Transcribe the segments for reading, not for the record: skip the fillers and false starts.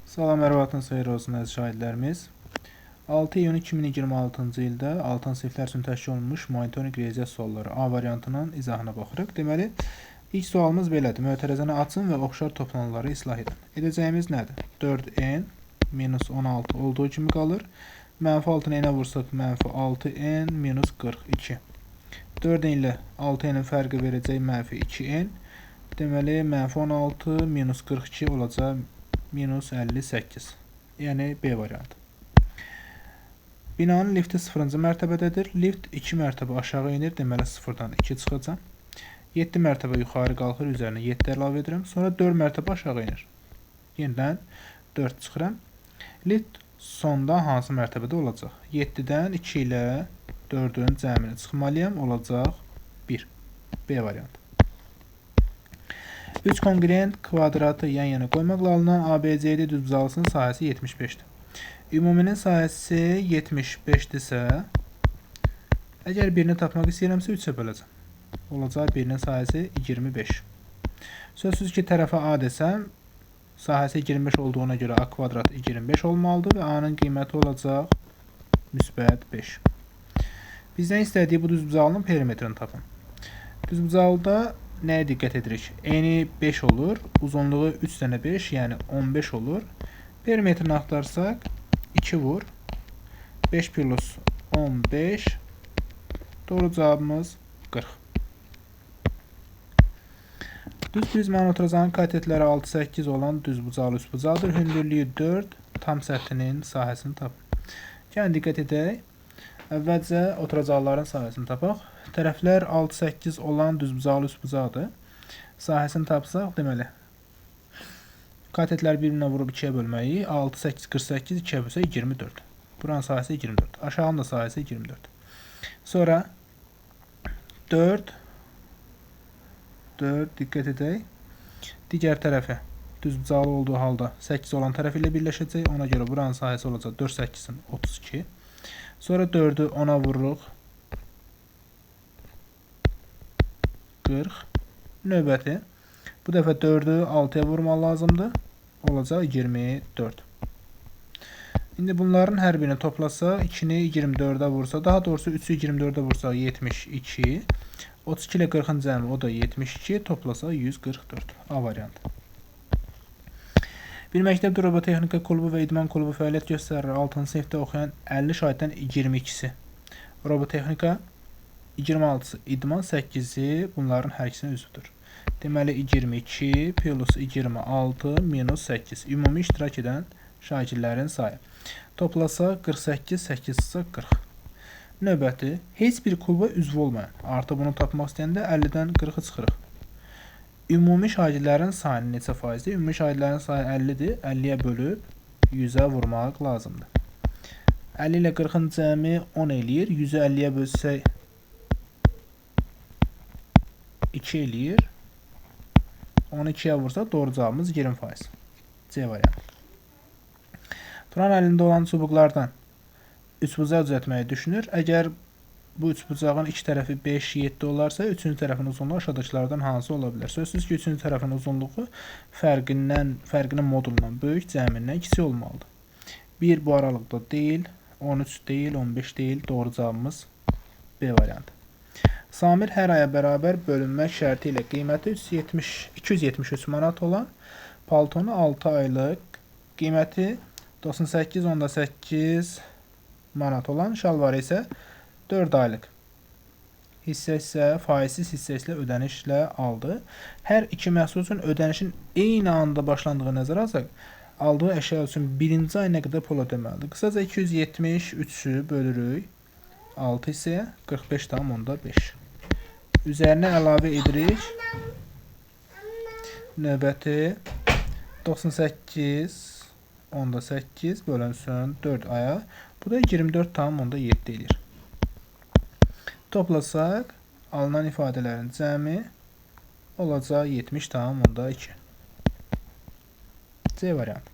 Salam, hər vaxtınız xeyir olsun əziz şahidlərimiz. 6 iyun 2026-cı ildə 6-cı siniflər üçün təşkil olunmuş monitorinq riyaziyyat sualları A variantının izahına baxırıq. Deməli, ilk sualımız belədir. Mötərizəni açın və oxşar toplananları islah edin. Edəcəyimiz nədir? 4n minus 16 olduğu kimi qalır. Mənfi 6-nı n-ə vursaq, mənfi 6n minus 42. 4n ilə 6n-in fərqi verəcək mənfi 2n. Deməli, mənfi 16 minus 42 olacaq minus 58. Yəni B variantı. Binanın lifti 0-cı mərtəbədədir. Lift 2 mərtəbə aşağı enir. Deməli 0-dan 2 çıxacam. 7 mərtəbə yuxarı qalxır, üzərinə 7 əlavə edirəm. Sonra 4 mərtəbə aşağı enir. Yenidən 4 çıxıram. Lift sonda hansı mərtəbədə olacaq? 7-dən 2 ilə 4-ün cəmini çıxmalıyam. Olacaq 1. B variantı. 3 konqruent kvadratı yan-yana qoymaqla alınan ABCD düzbucaqlısının sahəsi 75-dir. Ümuminin sahəsi 75-dirsə, əgər birini tapmaq istəyirəmsə 3-ə böləcəm. Olacaq birinin sahəsi 25. Sözsüz ki, tərəfə A desəm, sahəsi 25 olduğuna görə A kvadrat 25 olmalıdır və A-nın qiyməti olacaq müsbət 5. Bizdən istədiyi bu düzbucaqlının perimetrini tapın. Düzbucaqlıda nəyə diqqət edirik? Eni 5 olur, uzunluğu 3 dənə 5, yəni 15 olur. Perimetrini axtarsaq 2 vur. 5 plus 15. Doğru cavabımız 40. Düz prizmanın oturacağın katetləri 6-8 olan düzbucaqlı üçbucaqdır. Hündürlüyü 4, tam səthinin sahəsini tapın. Gəlin diqqət edək. Əvvəlcə oturacaqların sahəsini tapaq. Tərəflər 6-8 olan düzbucaqlı üçbucaqdır. Sahəsini tapsaq, deməli, katetləri bir-birinə vurub 2-yə bölməyik. 6, 8, 48, 2-yə bölsək 24. Buranın sahəsi 24. Aşağının da sahəsi 24. Sonra 4, 4, diqqət edək. Digər tərəfi düzbucaqlı olduğu halda 8 olan tərəf ilə birləşəcək. Ona görə buranın sahəsi olacaq 4, 8-in 32. Sonra 4-ü 10-a vururuq. 40. Növbəti. Bu dəfə 4-ü 6-ya vurmaq lazımdır. Olacaq 24. İndi bunların hər birini toplasaq, 2-ni 24-ə vursa, daha doğrusu 3-ü 24-ə vursaq 72. 32 ilə 40-ın cəmi o da 72. Toplasaq 144. A variantı. Bir məktəbdə robotexnika klubu və idman klubu fəaliyyət göstərir. 6-cı sinifdə oxuyan 50 şagirddən 22-si robotexnika, 26-sı idman, 8-i bunların hər ikisinin üzvüdür. Deməli 22 plus 26 minus 8. Ümumi iştirak edən şagirdlərin sayı. Toplasaq 48, 8 ise 40. Növbəti, heç bir kluba üzv olmayan. Artıq bunu tapmaq istəyəndə 50-dən 40-ı çıxırıq. Ümumi şagirdlərin sayını neçə faizdir? Ümumi şagirdlərin sayı 50-dir. 50-yə bölüb 100-ə vurmaq lazımdır. 50 ilə 40-ın cəmi 10 eləyir. 100-ü 50-yə bölsək 2 eləyir. 12-yə vursaq doğru cavabımız 20%. C variantı. Turan əlində olan çubuqlardan üçbucaq düzəltməyi düşünür. Əgər bu üçbucağın iki tərəfi 5, 7 olarsa, üçüncü tərəfin uzunluğu aşağıdakılardan hansı ola bilər? Sözsüz ki, üçüncü tərəfin uzunluğu fərqinin modulundan böyük, cəmindən kiçik olmalıdır. 1 bu aralıqda deyil, 13 deyil, 15 deyil. Doğru cavabımız B variantı. Samir hər aya bərabər bölünmək şərti ilə qiyməti 273 manat olan paltonu 6 aylıq, qiyməti 98,8 manat olan şalvarı isə 4 aylıq hissə-hissə, faizsiz hissə-hissə ödənişlə aldı. Hər iki məhsul üçün ödənişin eyni anda başlandığı nəzərə alsaq, aldığı əşya üçün birinci ay nə qədər pul ödəməlidir? Qısaca 273-ü bölürük 6 hissəyə 45,5. Üzərinə əlavə edirik. Növbəti 98,8 bölünsün 4 aya. Bu da 24,7 eləyir. Toplasaq, alınan ifadələrin cəmi olacaq 70,2. C variantı.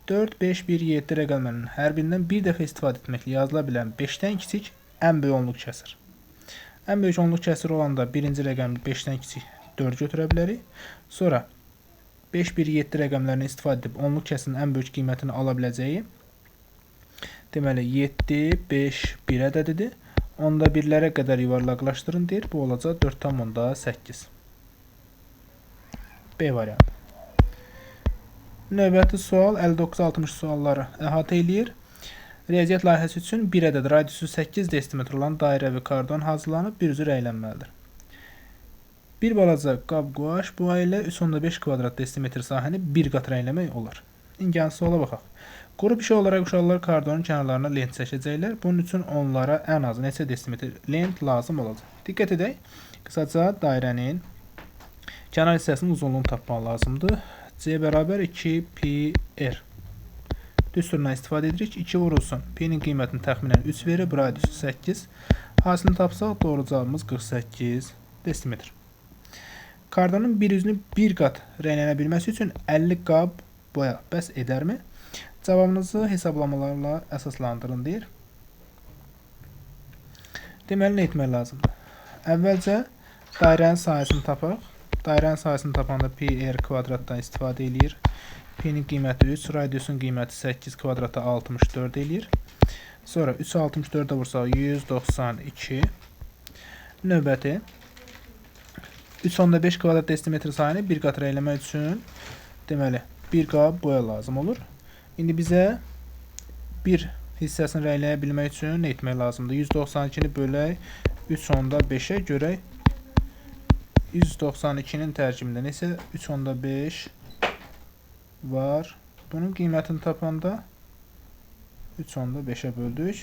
4, 5, 1, 7 rəqəmlərinin hər birindən bir dəfə istifadə etməklə yazıla bilən 5-dən kiçik ən böyük onluq kəsir. Ən böyük onluq kəsir olanda birinci rəqəmi 5-dən kiçik 4 götürə bilərik. Sonra 5, 1, 7 rəqəmlərini istifadə edib onluq kəsinin ən böyük qiymətini ala biləcəyi. Deməli, 7, 5, 1 ədədidir. Onda birlərə qədər yuvarlaqlaşdırın deyir. Bu olacaq 4,8. B variantı. Növbəti sual 59-60 sualları əhatə eləyir. Riyaziyyat layihəsi üçün bir ədəd radiusu 8 desimetr olan dairəvi kardon hazırlanıb bir üzü rənglənməlidir. Bir balaca qab quaş boya ilə 3,5 kvadrat desimetr sahəni bir qat rəngləmək olar. İndi gəlin suala baxaq. Qrup işi olaraq uşaqlar kardonun kənarlarına lent çəkəcəklər. Bunun üçün onlara ən az neçə desimetr lent lazım olacaq? Diqqət edək. Qısaca dairənin kənar hissəsinin uzunluğunu tapmaq lazımdır. C bərabər 2 pi r. Düsturundan istifadə edirik. 2 vurulsun. Pi-nin qiymətini təxminən 3 verib, radiusu 8. Hasilini tapsaq doğru cavabımız 48 desimetr. Kardonun bir üzünü bir qat rənglənə bilməsi üçün 50 qab boya bəs edərmi? Cavabınızı hesablamalarla əsaslandırın deyir. Deməli, nə etmək lazımdır? Əvvəlcə dairənin sahəsini tapaq. Dairənin sahəsini tapanda pi r kvadratdan istifadə eləyir. Pi-nin qiyməti 3, radiusun qiyməti 8 kvadrata 64 eləyir. Sonra 3-ü 64-ə vursaq 192. Növbəti 3,5 kvadrat desimetr sahəni bir qat rəngləmək üçün deməli bir qab boya lazım olur. İndi bizə bir hissəsini rəngləyə bilmək üçün nə etmək lazımdır? 192-ni bölək 3,5-ə görək. 192-nin tərkibində nəsə 3,5 var. Bunun qiymətini tapanda 3,5-ə böldük.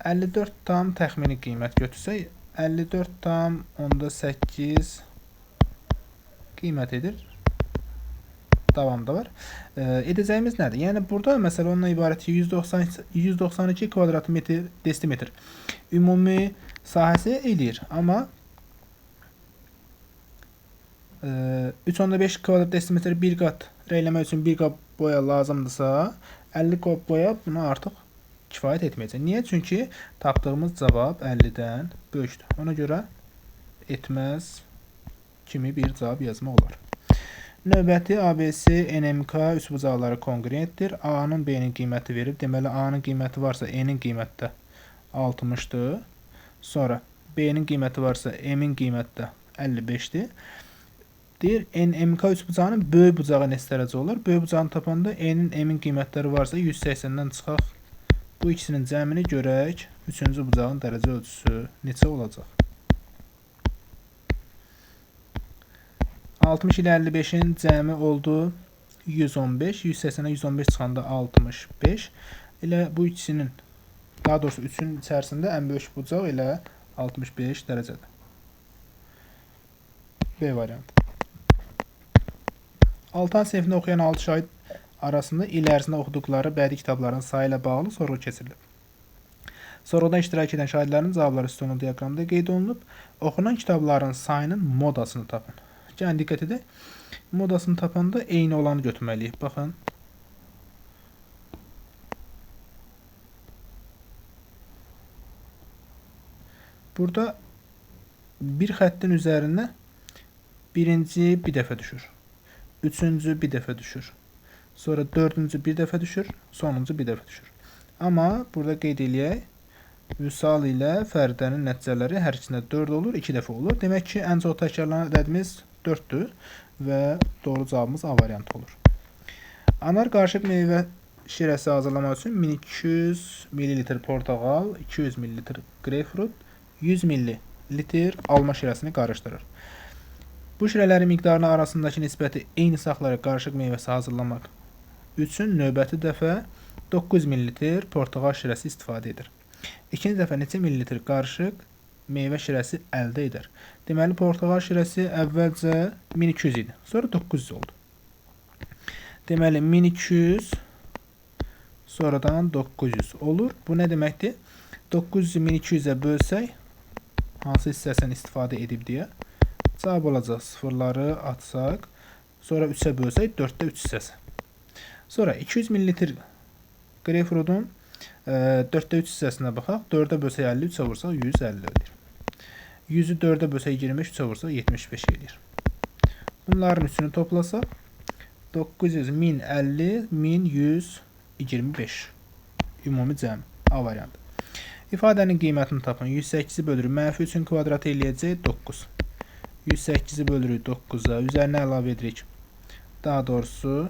54 tam təxmini qiymət götürsək 54,8 qiymət edir. Davamda var. Edəcəyimiz nədir? Yəni burada məsələ ondan ibarət ki, 192 kvadrat metr desimetr ümumi sahəsi eləyir. Amma 3,5 kvadrat desimetr bir qat rəngləmək üçün bir qab boya lazımdırsa, 50 qab boya buna artıq kifayət etməyəcək. Niyə? Çünki tapdığımız cavab 50-dən böyükdür. Ona görə etməz kimi bir cavab yazmaq olar. Növbəti ABC, NMK üçbucaqları konqruentdir. A-nın B-nin qiyməti verib. Deməli, A-nın qiyməti varsa, N-in qiyməti də 60-dır. Sonra B-nin qiyməti varsa, M-in qiyməti də 55-dir. Deyir, NMK üçbucağının böyük bucağı neçə dərəcə olur? Böyük bucağını tapanda N-in, M-in qiymətləri varsa 180-dən çıxaq. Bu ikisinin cəmini görək. Üçüncü bucağın dərəcə ölçüsü neçə olacaq? 60 ilə 55-in cəmi oldu 115. 180-ə 115 çıxanda 65. Elə bu ikisinin, daha doğrusu 3-ün içərisində ən böyük bucaq elə 65 dərəcədir. B variantı. 6 sinifində oxuyan 6 şahid arasında il ərzində oxuduqları bədii kitabların sayı ilə bağlı sorğu keçirilib. Sorğuda iştirak edən şahidlərin cavabları sütunlu diaqramda qeyd olunub. Oxunan kitabların sayının modasını tapın. Gəlin diqqət edək. Modasını tapanda eyni olanı götürməliyik. Baxın. Burada bir xəttin üzərinə birinci bir dəfə düşür. Üçüncü bir dəfə düşür. Sonra dördüncü bir dəfə düşür. Sonuncu bir dəfə düşür. Amma burada qeyd eləyək. Vüsal ilə Fəridənin nəticələri hər ikisində 4 olur, 2 dəfə olur. Demək ki, ən çox təkrarlanan ədədimiz 4-dür və doğru cavabımız A variantı olur. Anar qarışıq meyvə şirəsi hazırlamaq üçün 1200 ml portağal, 200 ml greypfrut, 100 ml alma şirəsini qarışdırır. Bu şirələrin miqdarına arasındakı nisbəti eyni saxlayaraq qarışıq meyvəsi hazırlamaq üçün növbəti dəfə 900 ml portağal şirəsi istifadə edir. İkinci dəfə neçə millilitr qarışıq meyvə şirəsi əldə edər? Deməli, portağal şirəsi əvvəlcə 1200 idi, sonra 900 oldu. Deməli, 1200 sonradan 900 olur. Bu nə deməkdir? 900-ü 1200-ə bölsək, hansı hissəsini istifadə edib deyə cavab olacaq. Sıfırları atsaq, sonra 3-ə bölsək, 4-də 3 hissəsi. Sonra 200 ml greypfrutun 4-də 3 hissəsinə baxaq. 4-ə bölsək 50, 3-ə vursaq 150 eləyir. 100-ü 4-ə bölsək 25, 3-ə vursaq 75 eləyir. Bunların üçünü toplasaq, 900, 1050, 1125. Ümumi cəmi. A variantı. İfadənin qiymətini tapın. 108-i bölürük. Mənfi 3-ün kvadratı eləyəcək 9. 108-i bölürük 9-a. Üzərinə əlavə edirik. Daha doğrusu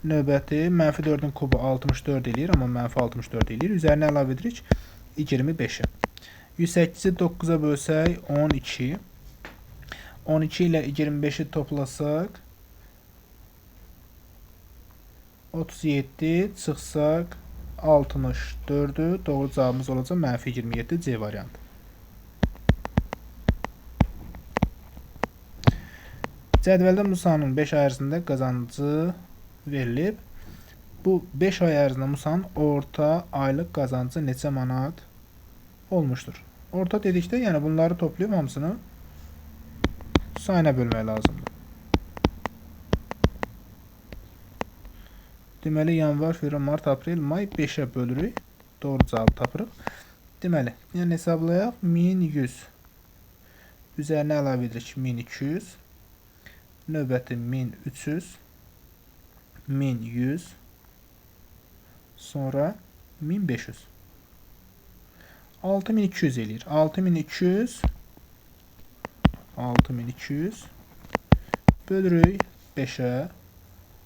növbəti mənfi 4-ün kubu 64 eləyir, amma mənfi 64 eləyir. Üzərinə əlavə edirik 25-i. 108-i 9-a bölsək 12. 12 ilə 25-i toplasaq 37 çıxsaq 64-ü. Doğru cavabımız olacaq mənfi 27 C variantı. Cədvəldə Musanın 5 ay ərzində qazancı verilib. Bu 5 ay ərzində Musanın orta aylıq qazancı neçə manat olmuşdur? Orta dedikdə, yəni bunları toplayıb hamısını sayına bölmək lazımdır. Deməli, yanvar, fevral, mart, aprel, may 5-ə bölürük. Doğru cavabı tapırıq. Deməli, yəni hesablayaq. 1100. Üzərinə əlavə edirik 1200. Növbəti 1300. 1100. Sonra 1500. 6200 eləyir. 6200. 6200. Bölürük 5-ə.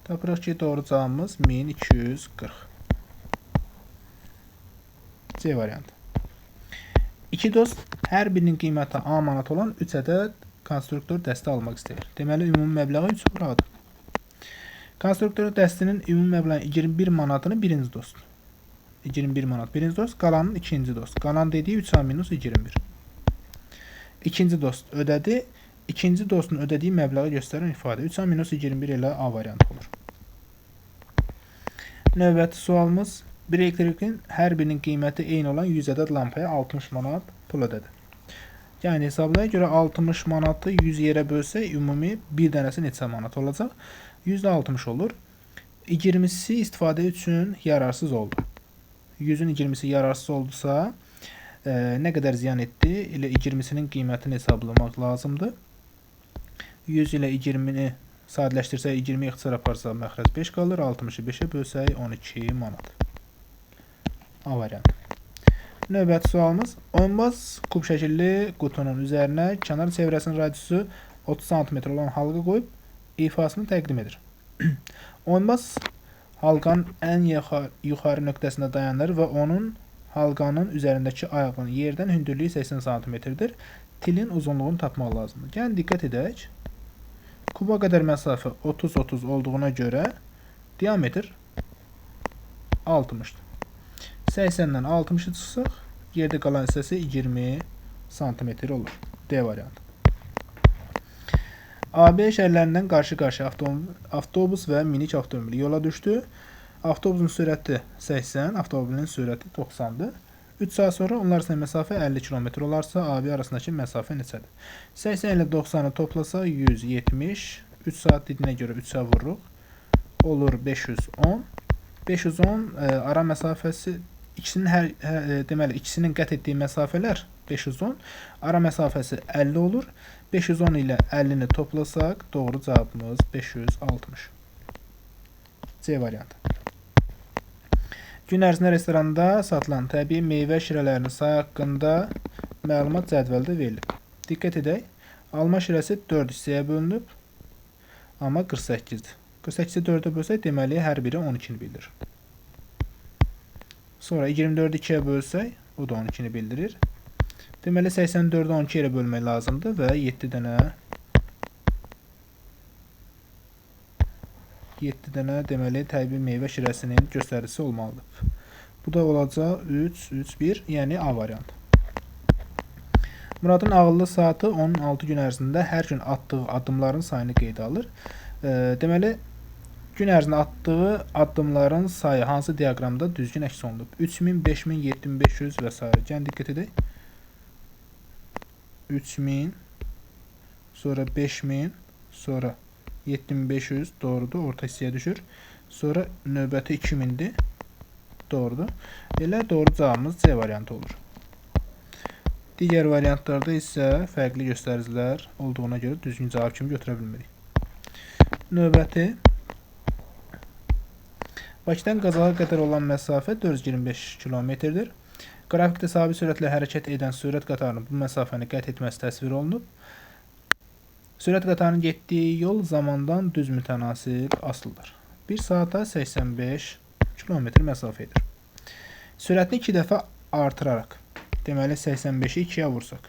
Tapırıq ki, doğru cavabımız 1240. C variantı. İki dost hər birinin qiyməti A manat olan 3 ədəd konstruktor dəsti almaq istəyir. Deməli, ümumi məbləği 3 buradır. Konstruktor dəstinin ümumi məbləği 21 manatını birinci dost. 21 manat birinci dost, qalanın ikinci dost. Qalan dediyi 3A minus 21. İkinci dost ödədi. İkinci dostun ödədiyi məbləği göstərən ifadə 3A minus 21 ilə A variantı olur. Növbəti sualımız bir elektrikin hər birinin qiyməti eyni olan 100 ədəd lampaya 60 manat pul ödədi. Yəni hesablayaq görə 60 manatı 100 yerə bölsək ümumi bir dənəsi neçə manat olacaq? %60 olur. 20-si istifadə üçün yararsız oldu. 100-ün 20-si yararsız oldusa nə qədər ziyan etdi? Elə 20-sinin qiymətini hesablamaq lazımdır. 100 ilə 20-ni sadələşdirsək, 20 ixtisar aparsaq məxrəc 5 qalır. 60-ı 5-ə bölsək 12 manat. A variantı. Növbəti sualımız. Oyunbaz kub şəkilli qutunun üzərinə kənar çevrəsinin radiusu 30 cm olan halqa qoyub ifasını təqdim edir. Oyunbaz halqanın ən yuxarı nöqtəsində dayanır və onun halqanın üzərindəki ayağının yerdən hündürlüyü 80 cm-dir. Tilin uzunluğunu tapmaq lazımdır. Gəlin diqqət edək. Kuba qədər məsafə 30-30 olduğuna görə diametr 60-dır. 80-dən 60-ı çıxsaq, yerdə qalan hissəsi 20 cm olur. D variantı. AB şəhərlərindən qarşı-qarşıya avtobus və minik avtomobili yola düşdü. Avtobusun sürəti 80, avtomobilin sürəti 90-dır. 3 saat sonra onlar arasında məsafə 50 km olarsa, AB arasındakı məsafə neçədir? 80 ilə 90-ı toplasaq 170. 3 saat dediyinə görə 3-ə vururuq. Olur 510. 510 ara məsafəsi ikisinin deməli ikisinin qət etdiyi məsafələr 510, ara məsafəsi 50 olur. 510 ilə 50-ni toplasaq doğru cavabımız 560. C variantı. Gün ərzində restoranda satılan təbii meyvə şirələrinin sayı haqqında məlumat cədvəldə verilib. Diqqət edək. Alma şirəsi 4 hissəyə bölünüb, amma 48-dir. 48-i 4-ə bölsək, deməli hər biri 12-ni bildirir. Sonra 24-ü 2-yə bölsək, o da 12-ni bildirir. Deməli 84-ü 12 yerə bölmək lazımdır və 7 dənə deməli təbii meyvə şirəsinin göstəricisi olmalıdır. Bu da olacaq 3, 3, 1, yəni A variantı. Muradın ağıllı saatı onun 6 gün ərzində hər gün atdığı addımların sayını qeydə alır. Deməli, gün ərzində atdığı addımların sayı hansı diaqramda düzgün əks olunub? 3000, 5000, 7500 və s. Gəlin diqqət edək. 3000, sonra 5000, sonra 7500 doğrudur, orta hissəyə düşür. Sonra növbəti 2000-dir. Doğrudur. Elə doğru cavabımız C variantı olur. Digər variantlarda isə fərqli göstəricilər olduğuna görə düzgün cavab kimi götürə bilmirik. Növbəti. Bakıdan Qazaxa qədər olan məsafə 425 kilometrdir. Qrafikdə sabit sürətlə hərəkət edən sürət qatarının bu məsafəni qət etməsi təsvir olunub. Sürət qatarının getdiyi yol zamandan düz mütənasib asılıdır. 1 saata 85 kilometr məsafə edir. Sürətini 2 dəfə artıraraq, deməli 85-i 2-yə vursaq.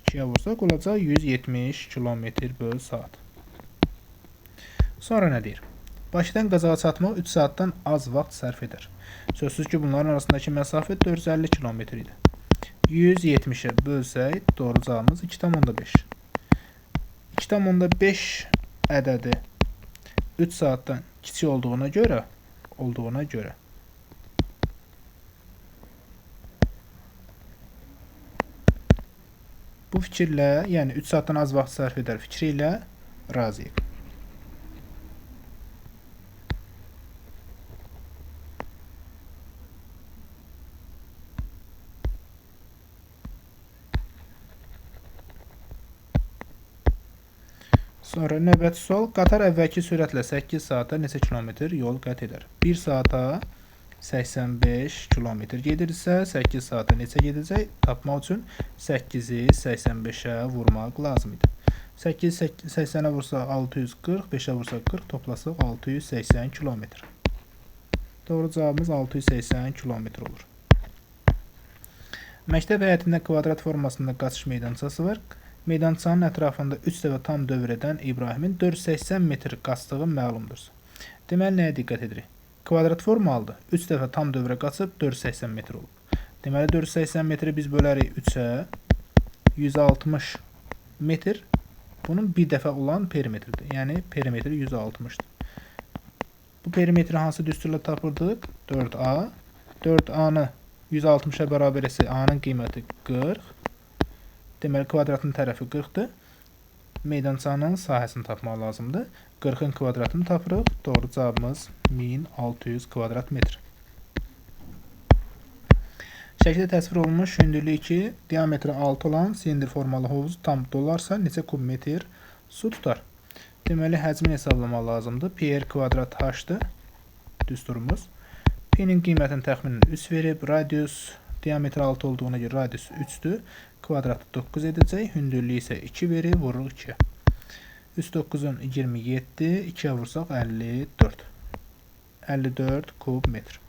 2-yə vursaq olacaq 170 km böl saat. Sonra nə deyir? Bakıdan Qazaxa çatmaq 3 saatdan az vaxt sərf edər. Sözsüz ki, bunların arasındakı məsafə 450 km idi. 170-ə bölsək, doğru cavabımız 2,5. 2,5 ədədi 3 saatdan kiçik olduğuna görə bu fikirlə, yəni 3 saatdan az vaxt sərf edər fikri ilə razıyıq. Sonra növbəti sual, qatar əvvəlki sürətlə 8 saata neçə kilometr yol qət edər? 1 saata 85 kilometr gedirsə, 8 saata neçə gedəcək? Tapmaq üçün 8-i 85-ə vurmaq lazım idi. 8-i 80-ə vursaq 640, 5-ə vursaq 40, toplasaq 680 kilometr. Doğru cavabımız 680 kilometr olur. Məktəb həyətində kvadrat formasında qaçış meydançası var. Meydançanın ətrafında 3 dəfə tam dövr edən İbrahimin 480 metr qaçdığı məlumdur. Deməli, nəyə diqqət edirik? Kvadrat formalıdır. 3 dəfə tam dövrə qaçıb 480 metr olub. Deməli, 480 metri biz bölərik 3-ə. 160 metr bunun bir dəfə olan perimetridir. Yəni, perimetri 160-dır. Bu perimetri hansı düsturla tapırdıq? 4A. 4A-nı 160-a bərabər etsək, A-nın qiyməti 40. Deməli, kvadratın tərəfi 40-dır. Meydançanın sahəsini tapmaq lazımdır. 40-ın kvadratını tapırıq. Doğru cavabımız 1600 kvadrat metr. Şəkildə təsvir olunmuş hündürlüyü 2, diametri 6 olan silindr formalı hovuz tam dolarsa neçə kub metr su tutar? Deməli, həcmini hesablamaq lazımdır. Pi r kvadrat h-dır düsturumuz. P-nin qiymətini təxminən 3 verib. Radius diametri 6 olduğuna görə radius 3-dür. Kvadratı 9 edəcək. Hündürlüyü isə 2 verib, vururuq 2-yə. 3 9-un 27, 2-yə vursaq 54. 54 kub metr.